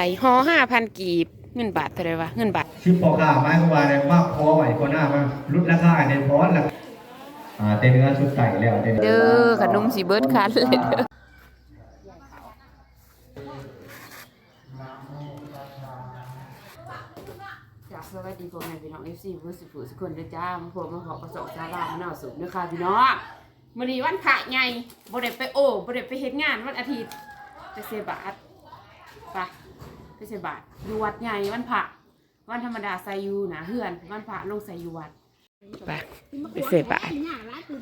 ໄປຫໍ່ຫ້າພັນກີບ ເງິນບາດເທົ່າໃດວະ? ເງິນບາດ ສິບພໍ່ຄ້າ ໝາຍຄວາມວ່າໄດ້ມາຂໍໄວ້ກ່ອນໜ້າ ມາຫຼຸດລາຄາໃຫ້ແດ່ ພໍລະ ອ່າ ແຕ່ເໜືອສຸດໃຕ້ແລ້ວ ແຕ່ເໜືອ ເດີ ຂະໜົມຊິເບິດຄັນເລີຍເດີ. ກາບສະບາຍດີພໍ່ແມ່ພີ່ນ້ອງ ເອັຟຊີ ເບິດສູ່ຜູ້ສູ່ຄົນເດີຈ້າ ມາພົບມາພໍ້ກັບຊ່ອງສາວລາວມະນາວສຸກເດີຄ່ະພີ່ນ້ອງ. ມື້ນີ້ວັນພະໃຫຍ່ ບໍ່ໄດ້ໄປໂອ້ ບໍ່ໄດ້ໄປເຮັດງານ ວັນອາທິດ ໄປໃສ່ບາດ ໄປ ໄປໃສ່ບາດຢູ່ວັດໃຫຍ່ ວັນພະ ວັນທຳມະດາໃສ່ຢູ່ໜ້າເຮືອນ ວັນພະລົງໃສ່ຢູ່ວັດ ໄປ ໄປໃສ່ບາດ ມາຊື້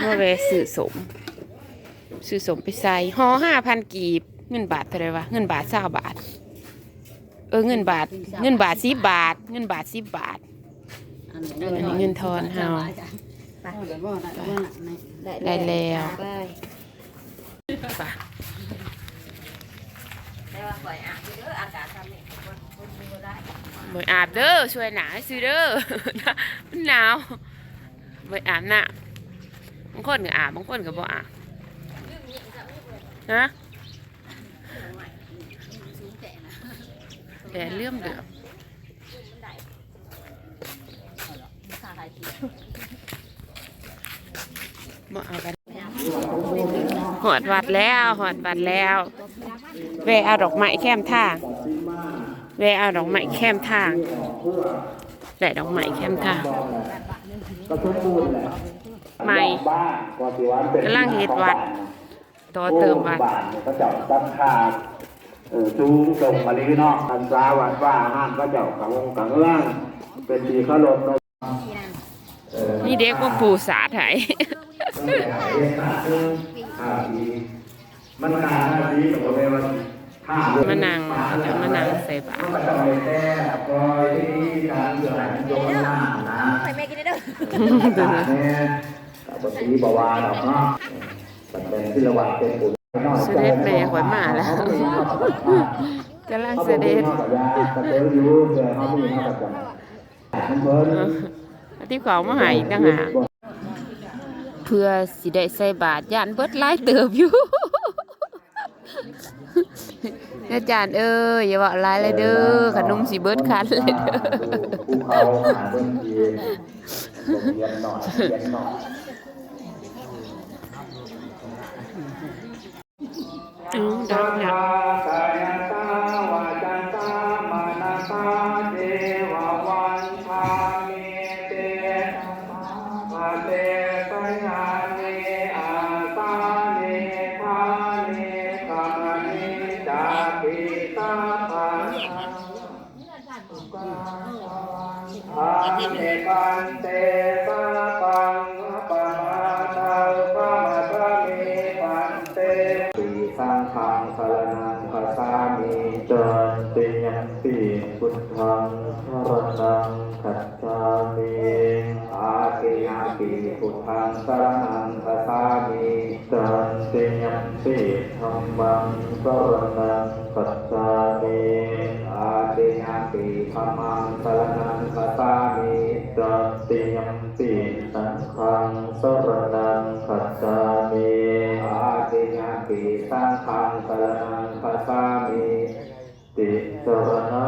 ມາແວ່ຊື້ສົ້ມ ຊື້ສົ້ມໄປໃສ່ ຫໍ່ຫ້າພັນກີບ ເງິນບາດເທົ່າໃດວະ? ເງິນບາດຊາວບາດ ເອີ ເງິນບາດ ເງິນບາດສິບບາດ ເງິນບາດສິບບາດ ອັນນີ້ເງິນທອນເຮົາ ໄດ້ແລ້ວ ໄປ ແຕ່ວ່າຂ້ອຍອາບຢູ່ເດີ ອາກາດຊ່ຳນີ້ ບໍ່ອາບເດີ ຊ່ວຍໜ້າຊື່ເດີ ມັນໜາວ ບໍ່ອາບນ້ຳ ບາງຄົນກໍອາບ ບາງຄົນກໍບໍ່ອາບ ຮະ ແດດເຫຼືອມເຫຼືອມ ບໍ່ເອົາກັນ ຮອດວັດແລ້ວ ຮອດວັດແລ້ວ ແວ່ເອົາດອກໄມ້ແຄມທາງ ແວ່ເອົາດອກໄມ້ແຄມທາງ ໄດ້ດອກໄມ້ແຄມທາງ ໄມ້ ກຳລັງເຮັດວັດ ຕໍ່ເຕີມວັດ ໂອ້ ບ້ານເຂົາເຈົ້າສັດທາ ເອີ ສູງສົ່ງມາລີເນາະ ພັນສາວັດວາ ຮ້ານເຂົາເຈົ້າກະຫົງກະເຮືອງ ເປັນທີ່ເຄົາລົບເນາະ ມີເດັກມາປູສາດໃຫ້ ມັນການທາສີກໍບໍ່ແມ່ນວ່າ ມານັ່ງ ເຂົາເຈົ້າມານັ່ງໃສ່ບາດ ມັນກໍຕ້ອງໄດ້ແຕ່ປ່ອຍວິທີການເພື່ອໃຫ້ມັນຍົກນ້ຳນະ ແມ່ນ ກໍບໍ່ຖືບໍ່ວ່າດອກເນາະ ມັນເປັນສິລະວະເປັນບຸນ ສະເດັດແມ່ຂ້ອຍມາແລ້ວ ກຳລັງສະເດັດ ເອີ ເອົາຕິບເຂົ້າມາໃຫ້ອີກຕ່າງຫາກ ເພື່ອຊິໄດ້ໃສ່ບາດ ຢ້ານເບິດຫຼາຍເຕີບຢູ່ ອາຈານເອີຍ ຢ່າເວົ້າຫຼາຍເລີຍເດີ ຂະໜົມຊິເບິດຄັນເລີຍເດີ ເອົາ ໄດ້ແລ້ວ ກາຍະຕາ ວາຈາຕາ ມະນະສາ ເຈວະ ວັນທາມິ ເຕ ສະ ພະເທ ສະຍານິ ອາສານິ ຖານິ ຄະມະນິ ຈາຕິ ສາພະ ສາ ທາມິ ພັນເຕ ສາພັງ ອະປະມາທັງ ຄະມະສາມິ ພັນເຕ ຕິ ສັງຄັງ ສະລະນັງ ຄັດສາມິ ຕະຕິຍຳປິ ພຸດທັງ ສະລະນັງ ຄັດສາມິ ຕະຕິຍຳປິ ພຸດທັງ ສະລະນັງ ຄັດສາມິ ຕະຕິຍຳປິ ທຳມັງ ສະລະນັງ ຄັດສາມິ ຕະຕິຍຳປິ ທຳມັງ ສະລະນັງ ຄັດສາມິ ຕະຕິຍຳປິ ສັງຄັງ ສະລະນັງ ຄັດສາມິ ຕະຕິຍຳປິ ສັງຄັງ ສະລະນັງ ຄັດສາມິ ຕິສະຣະນະ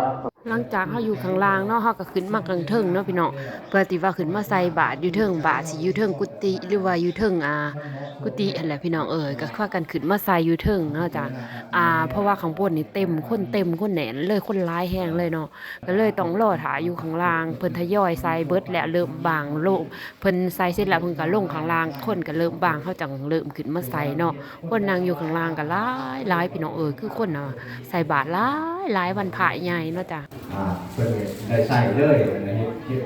ຫຼັງຈາກເຮົາຢູ່ຂ້າງລ່າງເນາະ ເຮົາກໍຂຶ້ນມາຂ້າງເທິງເນາະພີ່ນ້ອງ ເພື່ອທີ່ວ່າຂຶ້ນມາໃສ່ບາດຢູ່ເທິງ ບາດຊິຢູ່ເທິງກຸຕິ ຫຼືວ່າຢູ່ເທິງ ອ່າ ກຸຕິຫັ້ນແຫຼະພີ່ນ້ອງເອີຍ ກໍພາກັນຂຶ້ນມາໃສ່ຢູ່ເທິງເນາະຈ້າ ອ່າ ເພາະວ່າຂ້າງບົນນີ້ເຕັມ ຄົນເຕັມ ຄົນແໜ້ນເລີຍ ຄົນຫຼາຍແຮງເລີຍເນາະ ກໍເລີຍຕ້ອງລໍຖ້າຢູ່ຂ້າງລ່າງ ເພິ່ນທະຍອຍໃສ່ເບິດແລ້ວ ເລີ່ມບາງໂລງ ເພິ່ນໃສ່ເສັດແລ້ວ ເພິ່ນກໍລົງຂ້າງລ່າງ ຄົນກໍເລີ່ມບາງ ເຮົາຈັ່ງເລີ່ມຂຶ້ນມາໃສ່ເນາະ ຄົນນັ່ງຢູ່ຂ້າງລ່າງກໍຫຼາຍໆ ພີ່ນ້ອງເອີຍ ຄືຄົນນະໃສ່ບາດຫຼາຍໆ ວັນພະໃຫຍ່ເນາະຈ້າ ອ່າ ເພິ່ນໄດ້ໃສ່ເລີຍ ເພິ່ນເຮັດ ເຮັດ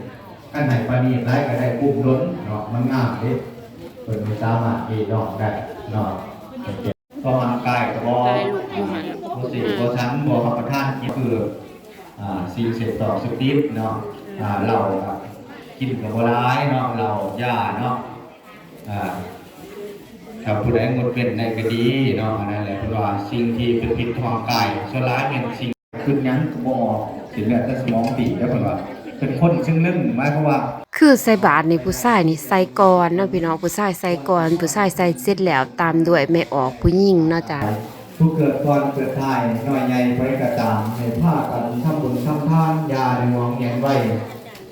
ຄັນໃຫ້ປານນີ້ຫຼາຍກໍໄດ້ປຸ້ມລົ້ນເນາະ ມັນງາມເດ້ ເພິ່ນບໍ່ສາມາດເອດອງໄດ້ເນາະ ເພາະຮ່າງກາຍກໍບໍ່ ບໍ່ສີບໍ່ສັນ ບໍ່ຮັບປະທານກິນ ຄື ອ່າ ສິ່ງເສບຕອບເສບຕິດເນາະ ອ່າ ເຫຼົ້າກໍກິນກໍບໍ່ຫຼາຍເນາະ ເຫຼົ້າຢາເນາະ ອ່າ ຖ້າຜູ້ໃດງົດເວັ້ນໄດ້ກໍດີເນາະ ອັນນັ້ນແຫຼະ ເພິ່ນວ່າສິ່ງທີ່ເປັນພິດຕໍ່ຮ່າງກາຍ ສ່ວນຫຼາຍແມ່ນສິ່ງ ຄືຫຍັງກໍບໍ່ອອກ ເສັ້ນເລືອດໃນສະໝອງຕີບເດ້ ເພິ່ນວ່າ ເປັນຄົນຊຶງລຶ້ງ ໝາຍຄວາມວ່າ ຄືໃສ່ບາດນີ້ ຜູ້ຊາຍນີ້ໃສ່ກ່ອນເນາະພີ່ນ້ອງ ຜູ້ຊາຍໃສ່ກ່ອນ ຜູ້ຊາຍໃສ່ເສັດແລ້ວຕາມດ້ວຍແມ່ອອກຜູ້ຍິງເນາະຈ້າ. ຜູ້ເກີດກ່ອນເກີດທ້າຍ ນ້ອຍໃຫຍ່ໃຜກໍຕາມ ໃຫ້ພາກັນທຳບຸນທຳທານ ຢ່າໄດ້ຫວງແຫນໄວ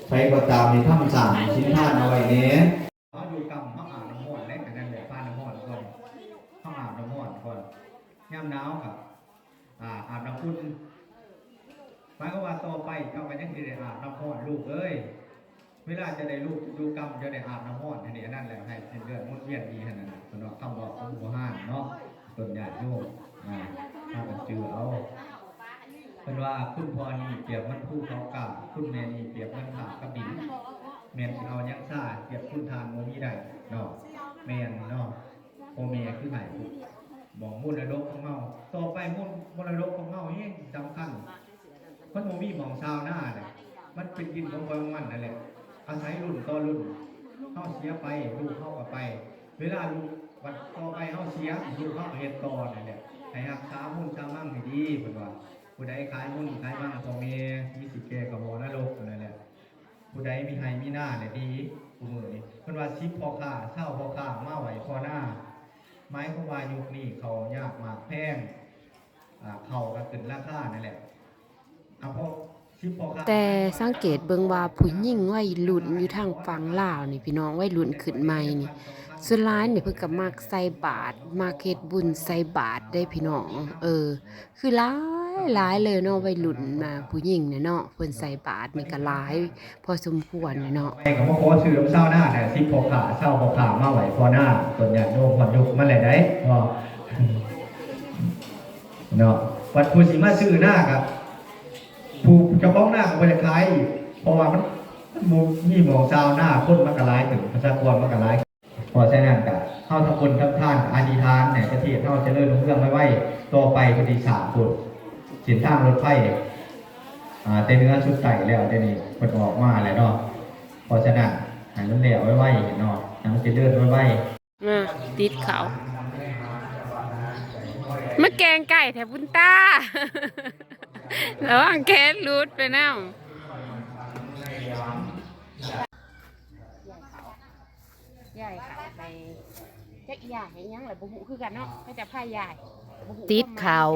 ໃຜກໍຕາມໃຫ້ທຳສ້າງສິນທານເອົາໄວ້ແດ່. ເຮົາຢູ່ກຳ ເຮົາອາບນ້ຳຮ້ອນແລ້ວ ອັນນັ້ນແຫຼະ ຜ່ານນ້ຳຮ້ອນກ່ອນ ເຮົາອາບນ້ຳຮ້ອນກ່ອນ ຍາມໜາວກໍ ອາ ອາບນ້ຳອຸ່ນ ໝາຍຄວາມວ່າຕໍ່ໄປເຈົ້າກໍຍັງຊິໄດ້ອາບນ້ຳຮ້ອນລູກເອີຍ ເວລາເຈົ້າໄດ້ລູກຢູ່ກຳ ເຈົ້າໄດ້ອາບນ້ຳຮ້ອນ ອັນນີ້ ອັນນັ້ນແຫຼະ ໃຫ້ເສັ້ນເລືອດໝູນວຽນດີ ຫັ້ນນະ ເພິ່ນວ່າຄຳເວົ້າຂອງບູຮານເນາະ ເພິ່ນຍາດໂຍມ ອາ ພາກັນຈື່ເອົາ ເພິ່ນວ່າ ຄຸນພໍ່ນີ້ປຽບເໝືອນພູເຂົາກ້າ ຄຸນແມ່ນີ້ປຽບເໝືອນຟ້າກັບດິນ ແມ່ນຊິເອົາຫຍັງຊາ ປຽບຄຸນທ່ານບໍ່ມີໄດ້ເນາະ ແມ່ນເນາະ ພໍ່ແມ່ຄືໃຫ້ ໝ່ອງມໍລະດົກຂອງເຮົາ ຕໍ່ໄປມໍລະດົກຂອງເຮົາແຮງສຳຄັນ ມັນບໍ່ມີໝ່ອງຊາວນາແຫຼະ ມັນເປັນດິນຂອງໃຜຂອງມັນນັ້ນແຫຼະ ອາໄສລຸ້ນຕໍ່ລຸ້ນ ເຮົາເສຍໄປ ລູກເຮົາກໍໄປ ເວລາລູກບັດຕໍ່ໄປເຮົາເສຍ ລູກເຮົາກໍເຮັດຕໍ່ນັ້ນແຫຼະ ໃຫ້ຮັກສາມູນສາມັງໃຫ້ດີ ເພິ່ນວ່າ ຜູ້ໃດຂາຍມູນຂາຍມັງພໍ່ແມ່ ມີສິດແກ່ເຂົ້າໝໍ້ນະລົກ ນັ້ນແຫຼະ ຜູ້ໃດມີໄຮ່ມີນາແຫຼະດີ ຄູ່ມື້ນີ້ ເພິ່ນວ່າ ສິບພໍ່ຄ້າ ຊາວພໍ່ຄ້າ ມາໄຫວ້ພໍ່ນາ ໝາຍຄວາມວ່າຍຸກນີ້ເຂົ້າຍາກໝາກແພງ ອາ ເຂົ້າກໍຂຶ້ນລາຄານັ້ນແຫຼະ ອາ ເພາະສິບພໍ່ຄ້າ ແຕ່ສັງເກດເບິ່ງວ່າຜູ້ຍິງໄວລຸ້ນຢູ່ທາງຝັ່ງລາວນີ້ພີ່ນ້ອງ ໄວລຸ້ນຂຶ້ນໃໝ່ນີ້ ສ່ວນຫຼາຍນີ້ເພິ່ນກໍມັກໃສ່ບາດ ມັກເຮັດບຸນໃສ່ບາດເດ້ພີ່ນ້ອງ ເອີ ຄືຫຼາຍ ຫຼາຍເລີຍເນາະ ໄວລຸ້ນນະ ຜູ້ຍິງນະເນາະ ເພິ່ນໃສ່ບາດນີ້ກໍຫຼາຍພໍສົມຄວນເລີຍເນາະ ແມ່ກໍມາຂໍຊື້ນຳຊາວນາແຫຼະ ສິບພໍ່ຄ້າ ຊາວພໍ່ຄ້າ ມາໄຫວ້ພໍ່ນາ ເພິ່ນຍາດໂຍມຮອດຍຸກມັນແລ້ວໃດ໋ ເນາະ ບັດຜູ້ຊິມາຊື້ນາກໍ ຜູ້ເຈົ້າຂອງນາກໍບໍ່ຢາກຂາຍອີກ ເພາະວ່າມັນ ມັນບໍ່ມີໝ່ອງຊາວນາ ຄົນມັນກໍຫຼາຍຂຶ້ນ ປະຊາກອນມັນກໍຫຼາຍ ເພາະສະນັ້ນກະ ເຮົາທຳບຸນທຳທານ ອະທິຖານໃຫ້ປະເທດເຮົາຈະເລີນຮຸ່ງເຮືອງໄວໆ ຕໍ່ໄປເພິ່ນຊິສ້າງພຸ້ນ ເສັ້ນທາງລົດໄຟ ອາ ແຕ່ເໜືອສຸດໃຕ້ແລ້ວ ດຽວນີ້ເພິ່ນອອກມາແລ້ວເນາະ ເພາະສະນັ້ນໃຫ້ມັນແລ້ວໄວໆເນາະ ໃຫ້ມັນຈະເລີນໄວໆ. ມາຕິດເຂົ້າ ມາແກງໄກ່ແທ້ບຸນຕາ ລະວັງແຂນຫຼຸດໄປນຳ. ຢາຍເຂົ້າໃຫ້ ຈັກຢາຍໃຫ້ຫຍັງລະບໍ່ຮູ້ຄືກັນເນາະ ເຂົາເຈົ້າພາຢາຍ ບໍ່ຮູ້ ຕິດເຂົ້າ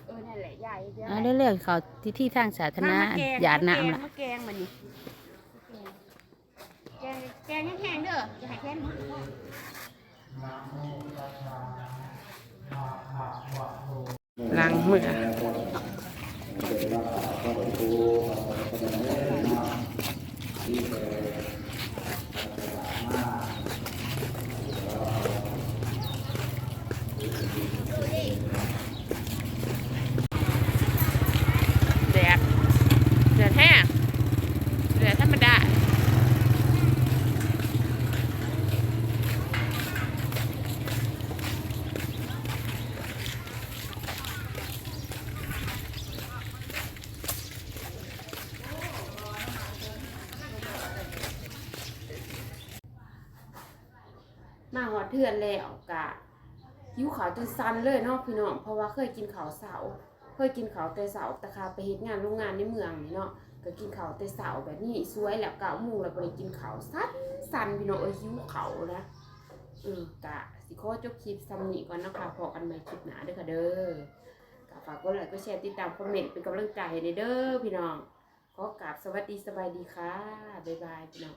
ເອີ ນັ້ນແຫຼະ ຢາຍເຮັດແນວໃດ ເອົາເລື່ອງເຂົ້າທີ່ ທີ່ທາງສາທາລະນະ ຢາດນ້ຳລະ ມາແກງ ມາແກງ ມາແກງ ມານີ້ ແກງ ແກງແຫ້ງໆເດີ ຢ່າໃຫ້ແຂນຫຼຸດ ລ້າງມື. ແດດ ແດດແຮງ ແດດທຳມະດາ. ມາຮອດເຮືອນແລ້ວກະຫິວເຂົ້າຈົນສັ່ນເລີຍເນາະພີ່ນ້ອງ ເພາະວ່າເຄີຍກິນເຂົ້າເຊົ້າ ເຄີຍກິນເຂົ້າແຕ່ເຊົ້າ ແຕ່ຂ້າໄປເຮັດງານໂຮງງານໃນເມືອງນີ້ເນາະ ກະກິນເຂົ້າແຕ່ເຊົ້າແບບນີ້ ສວຍແລ້ວເກົ້າໂມງແລ້ວບໍ່ໄດ້ກິນເຂົ້າ ສັ່ນໆ ພີ່ນ້ອງເອີຍ ຫິວເຂົ້ານະ. ເອີ ກະຊິຂໍຈົບຄລິບສ່ຳນີ້ກ່ອນເນາະຄ່ະ ພໍ້ກັນໃໝ່ຄລິບໜ້າເດີຄ່ະເດີ. ກະຝາກກົດໄລກົດແຊ ຕິດຕາມ ຄອມເມັນ ເປັນກຳລັງໃຈໃຫ້ແດ່ເດີພີ່ນ້ອງ. ຂໍກາບສະຫວັດດີ ສະບາຍດີຄ່ະ ບາຍບາຍພີ່ນ້ອງ.